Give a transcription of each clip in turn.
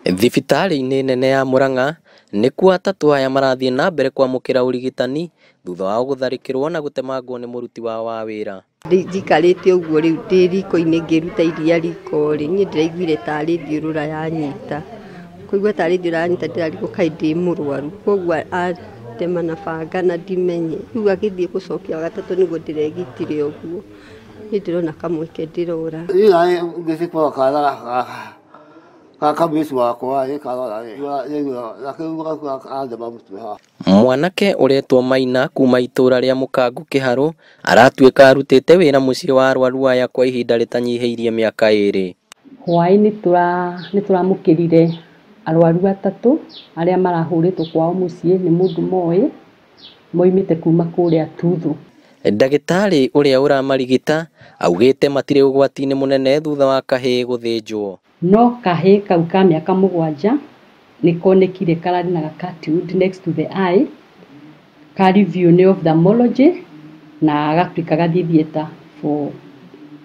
Thibitarĩ-inĩ nene ya Murang'a nĩkuo atatũ aya marathiĩ na mbere kwamũkĩra ũrigitani thutha wao gũtharĩkĩrwo na gũtemangwo nĩ mũruti wao wa wĩra. Njikarĩte ũguo rĩu ndĩ riko-inĩ ngĩruta iria riko rĩ, niĩ ndĩraiguire tarĩ thiũrũra yanyita. Kũigua tarĩ thiũrũra yanyita ndĩrarigwo kaĩ ndĩ mũrwaru. Koguo andema na banga na ndimenye. Rĩu agĩthiĩ gũcokia wa gatatũ nĩguo ndĩregitire ũguo. Niĩ ndĩrona kamweke ndĩrora. Mwanake ũretwo Maina kuma itũra rĩa Mũkangu Kĩharũ aratuĩka arutĩte wĩra mũciĩ wa arwaru aya kwa ihinda rĩtanyihĩirie mĩaka 2. Hwaĩ nĩ tũramũkĩrire arwaru atatũ arĩa marahũrĩtwo kwao mũciĩ nĩ mũndũ moĩ moimĩte kuma kũrĩa Tuthũ. Ndagĩtarĩ ũrĩa ũramarigita augĩte matirĩ ũgwati-inĩ mũnene thutha wa kahĩĩ gũthĩnjwo. No kahĩĩ kau ka mĩaka 7 nĩ konekire kararĩ na cut wound next to the eye, ka review nĩ ophthalmology na gatuĩka gathiĩ theatre for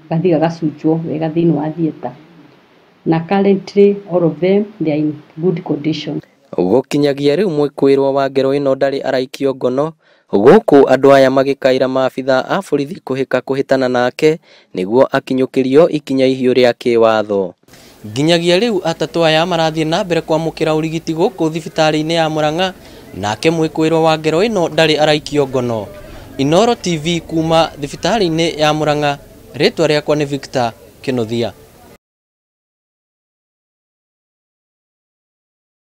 gathiĩ gagacunjwo wega thĩinĩ wa theatre. Na currently all of them they are in good condition. Gũkinyagia rĩu mwĩkũĩrwo wa ngero ĩno ndarĩ araikio ngono gũkũ andũ aya magĩkaĩra maabitha a borithi kũhĩka kũhĩtana nake nĩguo akinyũkĩrio ikinya ihiũ rĩa kĩwatho. Nginyagia rĩu atatũ aya marathiĩ na mbere kwamũkĩra ũrigiti gũkũ thibitarĩ-inĩ ya Murang'a nake mwĩkũĩrwo wa ngero ĩno ndarĩ araikio ngono. Inooro TV kuma thibitarĩ-inĩ ya Murang'a, rĩtwa rĩakwa nĩ Victor Kĩnuthia.